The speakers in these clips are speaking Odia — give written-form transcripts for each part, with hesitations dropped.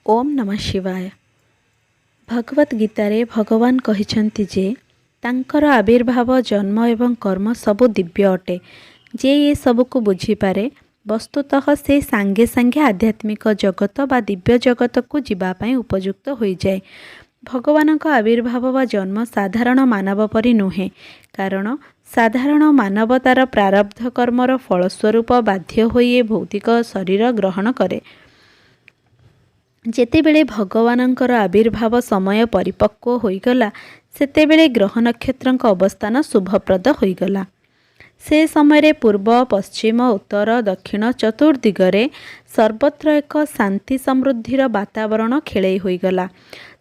ଓମ୍ ନମଃ ଶିବାୟ। ଭଗବତ ଗୀତାରେ ଭଗବାନ କହିଛନ୍ତି ଯେ ତାଙ୍କର ଆବିର୍ଭାବ, ଜନ୍ମ ଏବଂ କର୍ମ ସବୁ ଦିବ୍ୟ ଅଟେ। ଯେ ଏସବୁକୁ ବୁଝିପାରେ, ବସ୍ତୁତଃ ସେ ସାଙ୍ଗେ ସାଙ୍ଗେ ଆଧ୍ୟାତ୍ମିକ ଜଗତ ବା ଦିବ୍ୟ ଜଗତକୁ ଯିବା ପାଇଁ ଉପଯୁକ୍ତ ହୋଇଯାଏ। ଭଗବାନଙ୍କ ଆବିର୍ଭାବ ବା ଜନ୍ମ ସାଧାରଣ ମାନବ ପରି ନୁହେଁ, କାରଣ ସାଧାରଣ ମାନବ ତା'ର ପ୍ରାରବ୍ଧ କର୍ମର ଫଳସ୍ୱରୂପ ବାଧ୍ୟ ହୋଇ ଏ ଭୌତିକ ଶରୀର ଗ୍ରହଣ କରେ। ଯେତେବେଳେ ଭଗବାନଙ୍କର ଆବିର୍ଭାବ ସମୟ ପରିପକ୍ୱ ହୋଇଗଲା, ସେତେବେଳେ ଗ୍ରହ ନକ୍ଷତ୍ରଙ୍କ ଅବସ୍ଥାନ ଶୁଭପ୍ରଦ ହୋଇଗଲା। ସେ ସମୟରେ ପୂର୍ବ, ପଶ୍ଚିମ, ଉତ୍ତର, ଦକ୍ଷିଣ ଚତୁର୍ଦିଗରେ ସର୍ବତ୍ର ଏକ ଶାନ୍ତି ସମୃଦ୍ଧିର ବାତାବରଣ ଖେଳେଇ ହୋଇଗଲା।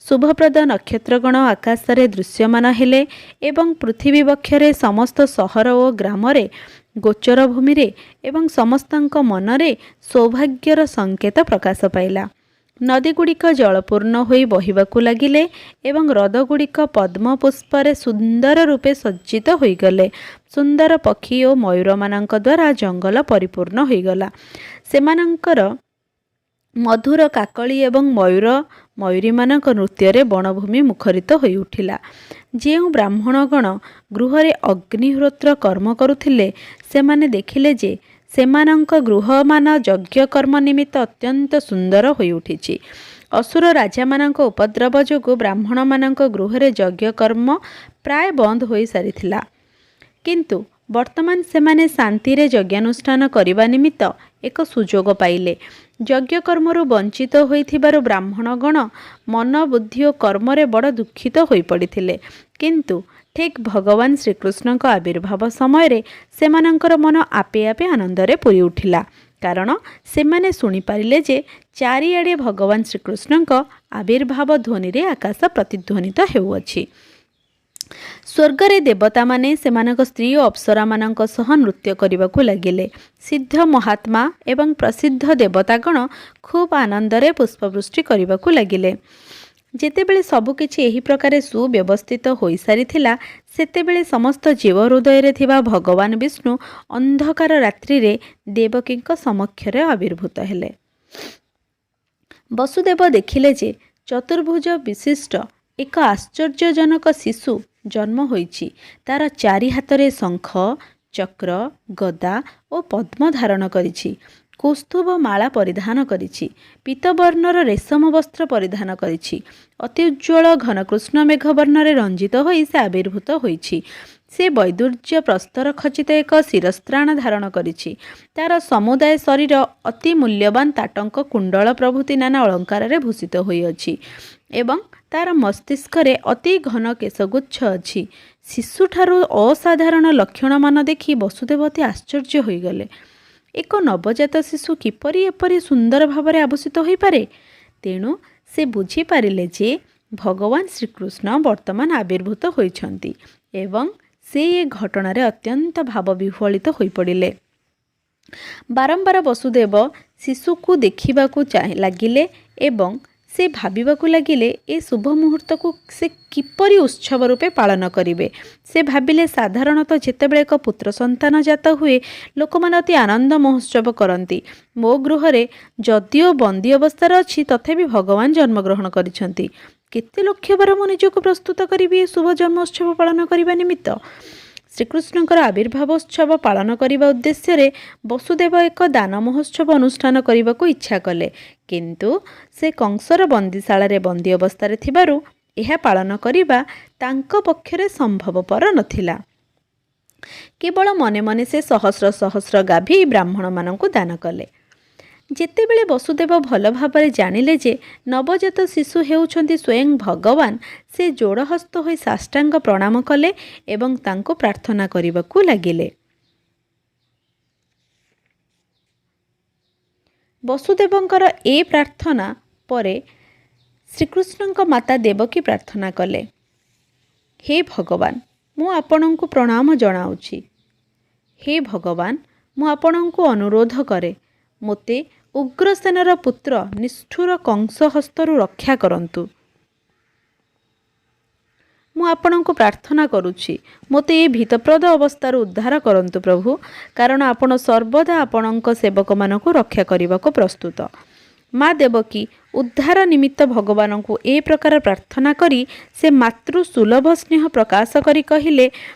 ଶୁଭପ୍ରଦ ନକ୍ଷତ୍ରଗଣ ଆକାଶରେ ଦୃଶ୍ୟମାନ ହେଲେ ଏବଂ ପୃଥିବୀ ବକ୍ଷରେ ସମସ୍ତ ସହର ଓ ଗ୍ରାମରେ, ଗୋଚର ଭୂମିରେ ଏବଂ ସମସ୍ତଙ୍କ ମନରେ ସୌଭାଗ୍ୟର ସଂକେତ ପ୍ରକାଶ ପାଇଲା। ନଦୀଗୁଡ଼ିକ ଜଳପୂର୍ଣ୍ଣ ହୋଇ ବହିବାକୁ ଲାଗିଲେ ଏବଂ ହ୍ରଦଗୁଡ଼ିକ ପଦ୍ମ ପୁଷ୍ପରେ ସୁନ୍ଦର ରୂପେ ସଜ୍ଜିତ ହୋଇଗଲେ। ସୁନ୍ଦର ପକ୍ଷୀ ଓ ମୟୂରମାନଙ୍କ ଦ୍ୱାରା ଜଙ୍ଗଲ ପରିପୂର୍ଣ୍ଣ ହୋଇଗଲା। ସେମାନଙ୍କର ମଧୁର କାକଳି ଏବଂ ମୟୂର ମୟୂରୀମାନଙ୍କ ନୃତ୍ୟରେ ବଣଭୂମି ମୁଖରିତ ହୋଇଉଠିଲା। ଯେଉଁ ବ୍ରାହ୍ମଣଗଣ ଗୃହରେ ଅଗ୍ନିହୋତ୍ର କର୍ମ କରୁଥିଲେ, ସେମାନେ ଦେଖିଲେ ଯେ ସେମାନଙ୍କ ଗୃହମାନ ଯଜ୍ଞକର୍ମ ନିମିତ୍ତ ଅତ୍ୟନ୍ତ ସୁନ୍ଦର ହୋଇଉଠିଛି। ଅସୁର ରାଜାମାନଙ୍କ ଉପଦ୍ରବ ଯୋଗୁଁ ବ୍ରାହ୍ମଣମାନଙ୍କ ଗୃହରେ ଯଜ୍ଞକର୍ମ ପ୍ରାୟ ବନ୍ଦ ହୋଇସାରିଥିଲା, କିନ୍ତୁ ବର୍ତ୍ତମାନ ସେମାନେ ଶାନ୍ତିରେ ଯଜ୍ଞାନୁଷ୍ଠାନ କରିବା ନିମିତ୍ତ ଏକ ସୁଯୋଗ ପାଇଲେ। ଯଜ୍ଞକର୍ମରୁ ବଞ୍ଚିତ ହୋଇଥିବାରୁ ବ୍ରାହ୍ମଣଗଣ ମନ, ବୁଦ୍ଧି ଓ କର୍ମରେ ବଡ଼ ଦୁଃଖିତ ହୋଇପଡ଼ିଥିଲେ, କିନ୍ତୁ ଠିକ୍ ଭଗବାନ ଶ୍ରୀକୃଷ୍ଣଙ୍କ ଆବିର୍ଭାବ ସମୟରେ ସେମାନଙ୍କର ମନ ଆପେ ଆପେ ଆନନ୍ଦରେ ପୂରି ଉଠିଲା, କାରଣ ସେମାନେ ଶୁଣିପାରିଲେ ଯେ ଚାରିଆଡ଼େ ଭଗବାନ ଶ୍ରୀକୃଷ୍ଣଙ୍କ ଆବିର୍ଭାବ ଧ୍ୱନିରେ ଆକାଶ ପ୍ରତିଧ୍ୱନିତ ହେଉଅଛି। ସ୍ୱର୍ଗରେ ଦେବତାମାନେ ସେମାନଙ୍କ ସ୍ତ୍ରୀ ଓ ଅପ୍ସରାମାନଙ୍କ ସହ ନୃତ୍ୟ କରିବାକୁ ଲାଗିଲେ। ସିଦ୍ଧ ମହାତ୍ମା ଏବଂ ପ୍ରସିଦ୍ଧ ଦେବତାଗଣ ଖୁବ୍ ଆନନ୍ଦରେ ପୁଷ୍ପବୃଷ୍ଟି କରିବାକୁ ଲାଗିଲେ। ଯେତେବେଳେ ସବୁକିଛି ଏହି ପ୍ରକାରେ ସୁବ୍ୟବସ୍ଥିତ ହୋଇସାରିଥିଲା, ସେତେବେଳେ ସମସ୍ତ ଜୀବ ହୃଦୟରେ ଥିବା ଭଗବାନ ବିଷ୍ଣୁ ଅନ୍ଧକାର ରାତ୍ରିରେ ଦେବକୀଙ୍କ ସମକ୍ଷରେ ଆବିର୍ଭୂତ ହେଲେ। ବସୁଦେବ ଦେଖିଲେ ଯେ ଚତୁର୍ଭୁଜ ବିଶିଷ୍ଟ ଏକ ଆଶ୍ଚର୍ଯ୍ୟଜନକ ଶିଶୁ ଜନ୍ମ ହୋଇଛି। ତାର ଚାରି ହାତରେ ଶଙ୍ଖ, ଚକ୍ର, ଗଦା ଓ ପଦ୍ମ ଧାରଣ କରିଛି। କୌସ୍ତୁଭ ମାଳା ପରିଧାନ କରିଛି। ପୀତବର୍ଣ୍ଣର ରେଶମ ବସ୍ତ୍ର ପରିଧାନ କରିଛି। ଅତି ଉଜ୍ଜ୍ୱଳ ଘନକୃଷ୍ଣ ମେଘ ବର୍ଣ୍ଣରେ ରଞ୍ଜିତ ହୋଇ ସେ ଆବିର୍ଭୂତ ହୋଇଛି। ସେ ବୈଦୁର୍ଯ୍ୟ ପ୍ରସ୍ତର ଖଚିତ ଏକ ଶିରସ୍ତ୍ରାଣ ଧାରଣ କରିଛି। ତାର ସମୁଦାୟ ଶରୀର ଅତି ମୂଲ୍ୟବାନ ତାଟଙ୍କ, କୁଣ୍ଡଳ ପ୍ରଭୃତି ନାନା ଅଳଙ୍କାରରେ ଭୂଷିତ ହୋଇଅଛି ଏବଂ ତାର ମସ୍ତିଷ୍କରେ ଅତି ଘନ କେଶଗୁଚ୍ଛ ଅଛି। ଶିଶୁଠାରୁ ଅସାଧାରଣ ଲକ୍ଷଣମାନ ଦେଖି ବସୁଦେବ ଅତି ଆଶ୍ଚର୍ଯ୍ୟ ହୋଇଗଲେ। ଏକ ନବଜାତ ଶିଶୁ କିପରି ଏପରି ସୁନ୍ଦର ଭାବରେ ଆଭୂଷିତ ହୋଇପାରେ? ତେଣୁ ସେ ବୁଝିପାରିଲେ ଯେ ଭଗବାନ ଶ୍ରୀକୃଷ୍ଣ ବର୍ତ୍ତମାନ ଆବିର୍ଭୂତ ହୋଇଛନ୍ତି ଏବଂ ସେ ଏ ଘଟଣାରେ ଅତ୍ୟନ୍ତ ଭାବବିହ୍ୱଳିତ ହୋଇପଡ଼ିଲେ। ବାରମ୍ବାର ବସୁଦେବ ଶିଶୁକୁ ଦେଖିବାକୁ ଲାଗିଲେ ଏବଂ ସେ ଭାବିବାକୁ ଲାଗିଲେ, ଏ ଶୁଭ ମୁହୂର୍ତ୍ତକୁ ସେ କିପରି ଉତ୍ସବ ରୂପେ ପାଳନ କରିବେ। ସେ ଭାବିଲେ, ସାଧାରଣତଃ ଯେତେବେଳେ ଏକ ପୁତ୍ର ସନ୍ତାନ ଜାତ ହୁଏ, ଲୋକମାନେ ଅତି ଆନନ୍ଦ ମହୋତ୍ସବ କରନ୍ତି। ମୋ ଗୃହରେ ଯଦିଓ ବନ୍ଦୀ ଅବସ୍ଥାରେ ଅଛି, ତଥାପି ଭଗବାନ ଜନ୍ମଗ୍ରହଣ କରିଛନ୍ତି। କେତେ ଲକ୍ଷ୍ୟବାର ମୁଁ ନିଜକୁ ପ୍ରସ୍ତୁତ କରିବି ଏ ଶୁଭ ଜନ୍ମୋତ୍ସବ ପାଳନ କରିବା ନିମିତ୍ତ? ଶ୍ରୀକୃଷ୍ଣଙ୍କର ଆବିର୍ଭାବୋତ୍ସବ ପାଳନ କରିବା ଉଦ୍ଦେଶ୍ୟରେ ବସୁଦେବ ଏକ ଦାନ ମହୋତ୍ସବ ଅନୁଷ୍ଠାନ କରିବାକୁ ଇଚ୍ଛା କଲେ, କିନ୍ତୁ ସେ କଂସର ବନ୍ଦୀଶାଳାରେ ବନ୍ଦୀ ଅବସ୍ଥାରେ ଥିବାରୁ ଏହା ପାଳନ କରିବା ତାଙ୍କ ପକ୍ଷରେ ସମ୍ଭବପର ନଥିଲା। କେବଳ ମନେ ମନେ ସେ ସହସ୍ର ସହସ୍ର ଗାଭୀ ବ୍ରାହ୍ମଣମାନଙ୍କୁ ଦାନ କଲେ। ଯେତେବେଳେ ବସୁଦେବ ଭଲ ଭାବରେ ଜାଣିଲେ ଯେ ନବଜାତ ଶିଶୁ ହେଉଛନ୍ତି ସ୍ୱୟଂ ଭଗବାନ, ସେ ଯୋଡ଼ହସ୍ତ ହୋଇ ସାଷ୍ଟାଙ୍ଗ ପ୍ରଣାମ କଲେ ଏବଂ ତାଙ୍କୁ ପ୍ରାର୍ଥନା କରିବାକୁ ଲାଗିଲେ। ବସୁଦେବଙ୍କର ଏ ପ୍ରାର୍ଥନା ପରେ ଶ୍ରୀକୃଷ୍ଣଙ୍କ ମାତା ଦେବକୀ ପ୍ରାର୍ଥନା କଲେ, ହେ ଭଗବାନ, ମୁଁ ଆପଣଙ୍କୁ ପ୍ରଣାମ ଜଣାଉଛି। ହେ ଭଗବାନ, ମୁଁ ଆପଣଙ୍କୁ ଅନୁରୋଧ କରେ, ମୋତେ ଉଗ୍ରସେନର ପୁତ୍ର ନିଷ୍ଠୁର କଂସ ହସ୍ତରୁ ରକ୍ଷା କରନ୍ତୁ। ମୁଁ ଆପଣଙ୍କୁ ପ୍ରାର୍ଥନା କରୁଛି, ମୋତେ ଏ ଭୀତପ୍ରଦ ଅବସ୍ଥାରୁ ଉଦ୍ଧାର କରନ୍ତୁ ପ୍ରଭୁ, କାରଣ ଆପଣ ସର୍ବଦା ଆପଣଙ୍କ ସେବକମାନଙ୍କୁ ରକ୍ଷା କରିବାକୁ ପ୍ରସ୍ତୁତ। ମା ଦେବକୀ ଉଦ୍ଧାର ନିମିତ୍ତ ଭଗବାନଙ୍କୁ ଏ ପ୍ରକାର ପ୍ରାର୍ଥନା କରି ସେ ମାତୃ ସୁଲଭ ସ୍ନେହ ପ୍ରକାଶ କରି କହିଲେ,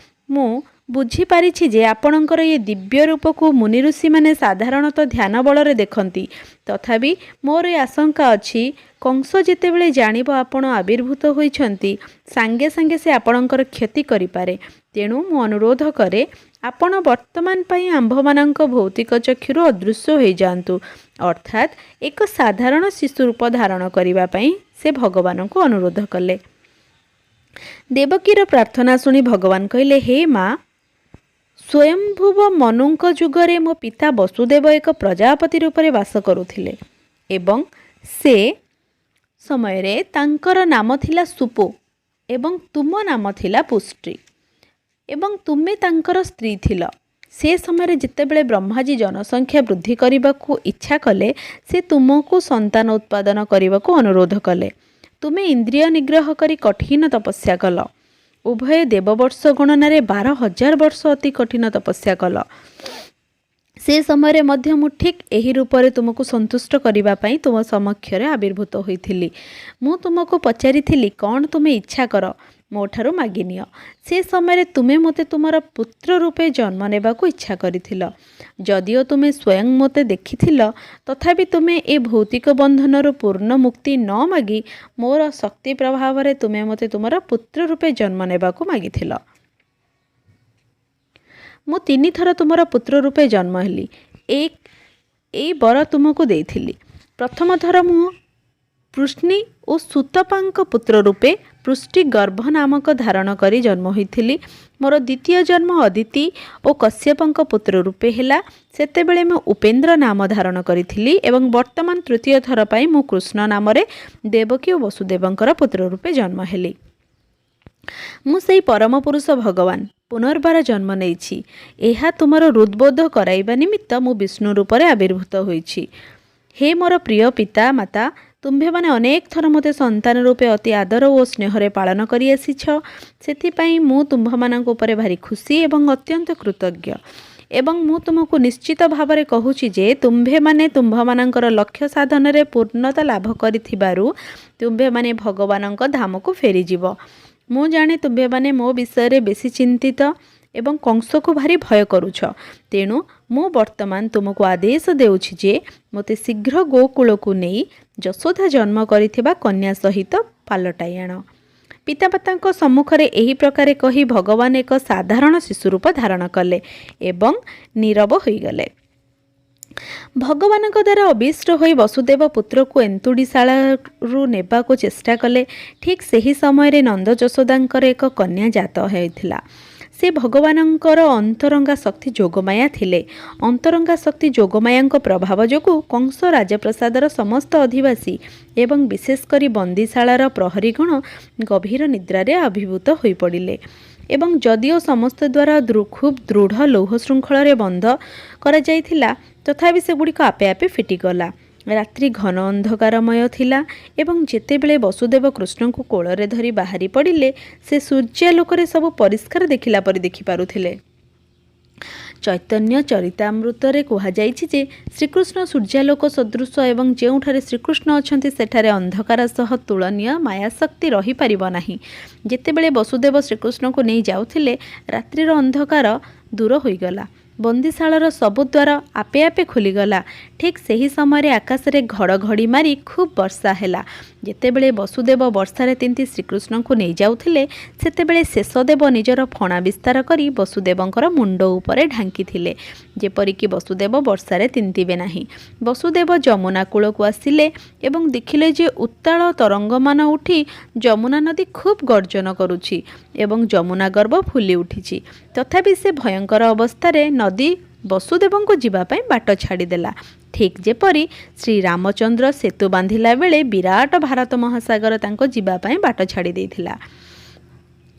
ମୁଁ ବୁଝିପାରିଛି ଯେ ଆପଣଙ୍କର ଏ ଦିବ୍ୟ ରୂପକୁ ମୁନି ଋଷିମାନେ ସାଧାରଣତଃ ଧ୍ୟାନ ବଳରେ ଦେଖନ୍ତି। ତଥାପି ମୋର ଏ ଆଶଙ୍କା ଅଛି, କଂସ ଯେତେବେଳେ ଜାଣିବ ଆପଣ ଆବିର୍ଭୂତ ହୋଇଛନ୍ତି, ସାଙ୍ଗେ ସାଙ୍ଗେ ସେ ଆପଣଙ୍କର କ୍ଷତି କରିପାରେ। ତେଣୁ ମୁଁ ଅନୁରୋଧ କରେ, ଆପଣ ବର୍ତ୍ତମାନ ପାଇଁ ଆମ୍ଭମାନଙ୍କ ଭୌତିକ ଚକ୍ଷୁରୁ ଅଦୃଶ୍ୟ ହୋଇଯାଆନ୍ତୁ। ଅର୍ଥାତ୍ ଏକ ସାଧାରଣ ଶିଶୁ ରୂପ ଧାରଣ କରିବା ପାଇଁ ସେ ଭଗବାନଙ୍କୁ ଅନୁରୋଧ କଲେ। ଦେବକୀର ପ୍ରାର୍ଥନା ଶୁଣି ଭଗବାନ କହିଲେ, ହେ ମା, ସ୍ୱୟଂଭୁବ ମନୁଙ୍କ ଯୁଗରେ ମୋ ପିତା ବସୁଦେବ ଏକ ପ୍ରଜାପତି ରୂପରେ ବାସ କରୁଥିଲେ ଏବଂ ସେ ସମୟରେ ତାଙ୍କର ନାମ ଥିଲା ସୁପୁ ଏବଂ ତୁମ ନାମ ଥିଲା ପୁଷ୍ଟି ଏବଂ ତୁମେ ତାଙ୍କର ସ୍ତ୍ରୀ ଥିଲ। ସେ ସମୟରେ ଯେତେବେଳେ ବ୍ରହ୍ମାଜୀ ଜନସଂଖ୍ୟା ବୃଦ୍ଧି କରିବାକୁ ଇଚ୍ଛା କଲେ, ସେ ତୁମକୁ ସନ୍ତାନ ଉତ୍ପାଦନ କରିବାକୁ ଅନୁରୋଧ କଲେ। ତୁମେ ଇନ୍ଦ୍ରିୟ ନିଗ୍ରହ କରି କଠିନ ତପସ୍ୟା କଲ। ଉଭୟ ଦେବବର୍ଷ ଗଣନାରେ 12,000 ବର୍ଷ ଅତି କଠିନ ତପସ୍ୟା କଲ। ସେ ସମୟରେ ମଧ୍ୟ ମୁଁ ଠିକ୍ ଏହି ରୂପରେ ତୁମକୁ ସନ୍ତୁଷ୍ଟ କରିବା ପାଇଁ ତୁମ ସମକ୍ଷରେ ଆବିର୍ଭୂତ ହୋଇଥିଲି। ମୁଁ ତୁମକୁ ପଚାରିଥିଲି, କ'ଣ ତୁମେ ଇଚ୍ଛା କର, ମୋଠାରୁ ମାଗିନିଅ। ସେ ସମୟରେ ତୁମେ ମୋତେ ତୁମର ପୁତ୍ର ରୂପେ ଜନ୍ମ ନେବାକୁ ଇଚ୍ଛା କରିଥିଲ। ଯଦିଓ ତୁମେ ସ୍ୱୟଂ ମୋତେ ଦେଖିଥିଲ, ତଥାପି ତୁମେ ଏ ଭୌତିକ ବନ୍ଧନରୁ ପୂର୍ଣ୍ଣ ମୁକ୍ତି ନ ମାଗି ମୋର ଶକ୍ତି ପ୍ରଭାବରେ ତୁମେ ମୋତେ ତୁମର ପୁତ୍ର ରୂପେ ଜନ୍ମ ନେବାକୁ ମାଗିଥିଲ। ମୁଁ ତିନିଥର ତୁମର ପୁତ୍ର ରୂପେ ଜନ୍ମ ହେଲି। ଏଇ ବର ତୁମକୁ ଦେଇଥିଲି। ପ୍ରଥମ ଥର ମୁଁ ପୃଷ୍ଣି ଓ ସୁତପାଙ୍କ ପୁତ୍ର ରୂପେ ପୃଷ୍ଟି ଗର୍ଭ ନାମକ ଧାରଣ କରି ଜନ୍ମ ହୋଇଥିଲି। ମୋର ଦ୍ୱିତୀୟ ଜନ୍ମ ଅଦିତି ଓ କଶ୍ୟପଙ୍କ ପୁତ୍ର ରୂପେ ହେଲା। ସେତେବେଳେ ମୁଁ ଉପେନ୍ଦ୍ର ନାମ ଧାରଣ କରିଥିଲି ଏବଂ ବର୍ତ୍ତମାନ ତୃତୀୟ ଥର ପାଇଁ ମୁଁ କୃଷ୍ଣ ନାମରେ ଦେବକୀ ଓ ବସୁଦେବଙ୍କର ପୁତ୍ର ରୂପେ ଜନ୍ମ ହେଲି। ମୁଁ ସେଇ ପରମ ପୁରୁଷ ଭଗବାନ ପୁନର୍ବାର ଜନ୍ମ ନେଇଛି। ଏହା ତୁମର ହୃଦବୋଧ କରାଇବା ନିମିତ୍ତ ମୁଁ ବିଷ୍ଣୁ ରୂପରେ ଆବିର୍ଭୂତ ହୋଇଛି। ହେ ମୋର ପ୍ରିୟ ପିତା ମାତା, ତୁମ୍ଭେମାନେ ଅନେକ ଥର ମୋତେ ସନ୍ତାନ ରୂପେ ଅତି ଆଦର ଓ ସ୍ନେହରେ ପାଳନ କରିଆସିଛ। ସେଥିପାଇଁ ମୁଁ ତୁମ୍ଭମାନଙ୍କ ଉପରେ ଭାରି ଖୁସି ଏବଂ ଅତ୍ୟନ୍ତ କୃତଜ୍ଞ। ଏବଂ ମୁଁ ତୁମକୁ ନିଶ୍ଚିତ ଭାବରେ କହୁଛି ଯେ ତୁମ୍ଭେମାନେ ତୁମ୍ଭମାନଙ୍କର ଲକ୍ଷ୍ୟ ସାଧନରେ ପୂର୍ଣ୍ଣତା ଲାଭ କରିଥିବାରୁ ତୁମ୍ଭେମାନେ ଭଗବାନଙ୍କ ଧାମକୁ ଫେରିଯିବ। ମୁଁ ଜାଣେ ତୁମ୍ଭେମାନେ ମୋ ବିଷୟରେ ବେଶୀ ଚିନ୍ତିତ ଏବଂ କଂସକୁ ଭାରି ଭୟ କରୁଛ। ତେଣୁ ମୁଁ ବର୍ତ୍ତମାନ ତୁମକୁ ଆଦେଶ ଦେଉଛି ଯେ ମୋତେ ଶୀଘ୍ର ଗୋକୁଳକୁ ନେଇ ଯଶୋଦା ଜନ୍ମ କରିଥିବା କନ୍ୟା ସହିତ ପାଲଟାଇ ଆଣ। ପିତାମାତାଙ୍କ ସମ୍ମୁଖରେ ଏହି ପ୍ରକାରେ କହି ଭଗବାନ ଏକ ସାଧାରଣ ଶିଶୁ ରୂପ ଧାରଣ କଲେ ଏବଂ ନୀରବ ହୋଇଗଲେ। ଭଗବାନଙ୍କ ଦ୍ୱାରା ଅଭିଷ୍ଟ ହୋଇ ବସୁଦେବ ପୁତ୍ରକୁ ଏନ୍ତୁଡ଼ିଶାଳାରୁ ନେବାକୁ ଚେଷ୍ଟା କଲେ। ଠିକ୍ ସେହି ସମୟରେ ନନ୍ଦ ଯଶୋଦାଙ୍କର ଏକ କନ୍ୟା ଜାତ ହୋଇଥିଲା। ସେ ଭଗବାନଙ୍କର ଅନ୍ତରଙ୍ଗା ଶକ୍ତି ଯୋଗମାୟା ଥିଲେ। ଅନ୍ତରଙ୍ଗା ଶକ୍ତି ଯୋଗମାୟାଙ୍କ ପ୍ରଭାବ ଯୋଗୁଁ କଂସ ରାଜପ୍ରସାଦର ସମସ୍ତ ଅଧିବାସୀ ଏବଂ ବିଶେଷ କରି ବନ୍ଦିଶାଳାର ପ୍ରହରୀଗଣ ଗଭୀର ନିଦ୍ରାରେ ଅଭିଭୂତ ହୋଇପଡ଼ିଲେ ଏବଂ ଯଦିଓ ସମସ୍ତ ଦ୍ୱାର ଖୁବ୍ ଦୃଢ଼ ଲୌହ ଶୃଙ୍ଖଳରେ ବନ୍ଦ କରାଯାଇଥିଲା, ତଥାପି ସେଗୁଡ଼ିକ ଆପେ ଆପେ ଫିଟିଗଲା। ରାତ୍ରି ଘନ ଅନ୍ଧକାରମୟ ଥିଲା ଏବଂ ଯେତେବେଳେ ବସୁଦେବ କୃଷ୍ଣଙ୍କୁ କୋଳରେ ଧରି ବାହାରି ପଡ଼ିଲେ, ସେ ସୂର୍ଯ୍ୟାଲୋକରେ ସବୁ ପରିଷ୍କାର ଦେଖିଲା ପରି ଦେଖିପାରୁଥିଲେ। ଚୈତନ୍ୟ ଚରିତାମୃତରେ କୁହାଯାଇଛି ଯେ ଶ୍ରୀକୃଷ୍ଣ ସୂର୍ଯ୍ୟାଲୋକ ସଦୃଶ ଏବଂ ଯେଉଁଠାରେ ଶ୍ରୀକୃଷ୍ଣ ଅଛନ୍ତି, ସେଠାରେ ଅନ୍ଧକାର ସହ ତୁଳନୀୟ ମାୟାଶକ୍ତି ରହିପାରିବ ନାହିଁ। ଯେତେବେଳେ ବସୁଦେବ ଶ୍ରୀକୃଷ୍ଣଙ୍କୁ ନେଇ ଯାଉଥିଲେ, ରାତ୍ରିର ଅନ୍ଧକାର ଦୂର ହୋଇଗଲା। ବନ୍ଦିଶାଳାର ସବୁ ଦ୍ୱାର ଆପେ ଆପେ ଖୋଲିଗଲା। ଠିକ୍ ସେହି ସମୟରେ ଆକାଶରେ ଘଡ଼ଘଡ଼ି ମାରି ଖୁବ୍ ବର୍ଷା ହେଲା। ଯେତେବେଳେ ବସୁଦେବ ବର୍ଷାରେ ତିନ୍ତି ଶ୍ରୀକୃଷ୍ଣଙ୍କୁ ନେଇଯାଉଥିଲେ, ସେତେବେଳେ ଶେଷଦେବ ନିଜର ଫଣା ବିସ୍ତାର କରି ବସୁଦେବଙ୍କର ମୁଣ୍ଡ ଉପରେ ଢାଙ୍କିଥିଲେ, ଯେପରିକି ବସୁଦେବ ବର୍ଷାରେ ତିନ୍ତିବେ ନାହିଁ। ବସୁଦେବ ଯମୁନା କୂଳକୁ ଆସିଲେ ଏବଂ ଦେଖିଲେ ଯେ ଉତ୍ତାଳ ତରଙ୍ଗମାନ ଉଠି ଯମୁନା ନଦୀ ଖୁବ୍ ଗର୍ଜନ କରୁଛି ଏବଂ ଯମୁନା ଗର୍ଭ ଫୁଲି ଉଠିଛି। ତଥାପି ସେ ଭୟଙ୍କର ଅବସ୍ଥାରେ ନଦୀ ବସୁଦେବଙ୍କୁ ଯିବା ପାଇଁ ବାଟ ଛାଡ଼ିଦେଲା, ଠିକ୍ ଯେପରି ଶ୍ରୀରାମଚନ୍ଦ୍ର ସେତୁ ବାନ୍ଧିଲା ବେଳେ ବିରାଟ ଭାରତ ମହାସାଗର ତାଙ୍କ ଯିବା ପାଇଁ ବାଟ ଛାଡ଼ି ଦେଇଥିଲା।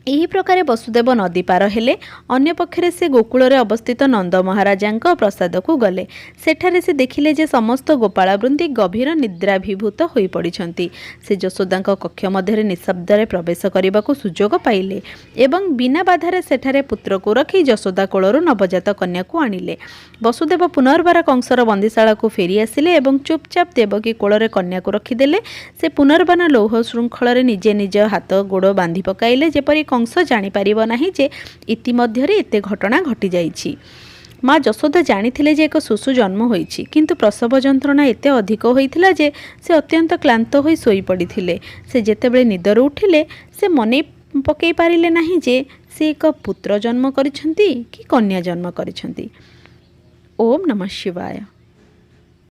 ଏହି ପ୍ରକାରେ ବସୁଦେବ ନଦୀ ପାର ହେଲେ। ଅନ୍ୟ ପକ୍ଷରେ ସେ ଗୋକୁଳରେ ଅବସ୍ଥିତ ନନ୍ଦ ମହାରାଜାଙ୍କ ପ୍ରସାଦକୁ ଗଲେ। ସେଠାରେ ସେ ଦେଖିଲେ ଯେ ସମସ୍ତ ଗୋପାଳବୃନ୍ଦି ଗଭୀର ନିଦ୍ରାଭିଭୂତ ହୋଇପଡ଼ିଛନ୍ତି। ସେ ଯଶୋଦାଙ୍କ କକ୍ଷ ମଧ୍ୟରେ ନିଃଶବ୍ଦରେ ପ୍ରବେଶ କରିବାକୁ ସୁଯୋଗ ପାଇଲେ ଏବଂ ବିନା ବାଧାରେ ସେଠାରେ ପୁତ୍ରକୁ ରଖି ଯଶୋଦା କୋଳରୁ ନବଜାତ କନ୍ୟାକୁ ଆଣିଲେ। ବସୁଦେବ ପୁନର୍ବାର କଂସର ବନ୍ଦିଶାଳାକୁ ଫେରିଆସିଲେ ଏବଂ ଚୁପଚାପ ଦେବକୀ କୋଳରେ କନ୍ୟାକୁ ରଖିଦେଲେ। ସେ ପୁନର୍ବାର ଲୌହ ଶୃଙ୍ଖଳରେ ନିଜେ ନିଜ ହାତ ଗୋଡ଼ ବାନ୍ଧି ପକାଇଲେ, ଯେପରି କଂସ ଜାଣିପାରିବ ନାହିଁ ଯେ ଇତିମଧ୍ୟରେ ଏତେ ଘଟଣା ଘଟିଯାଇଛି। ମା ଯଶୋଦା ଜାଣିଥିଲେ ଯେ ଏକ ଶିଶୁ ଜନ୍ମ ହୋଇଛି, କିନ୍ତୁ ପ୍ରସବ ଯନ୍ତ୍ରଣା ଏତେ ଅଧିକ ହୋଇଥିଲା ଯେ ସେ ଅତ୍ୟନ୍ତ କ୍ଳାନ୍ତ ହୋଇ ଶୋଇପଡ଼ିଥିଲେ। ସେ ଯେତେବେଳେ ନିଦରୁ ଉଠିଲେ, ସେ ମନେ ପକାଇ ପାରିଲେ ନାହିଁ ଯେ ସେ ଏକ ପୁତ୍ର ଜନ୍ମ କରିଛନ୍ତି କି କନ୍ୟା ଜନ୍ମ କରିଛନ୍ତି। ଓମ୍ ନମଃ ଶିବାୟ।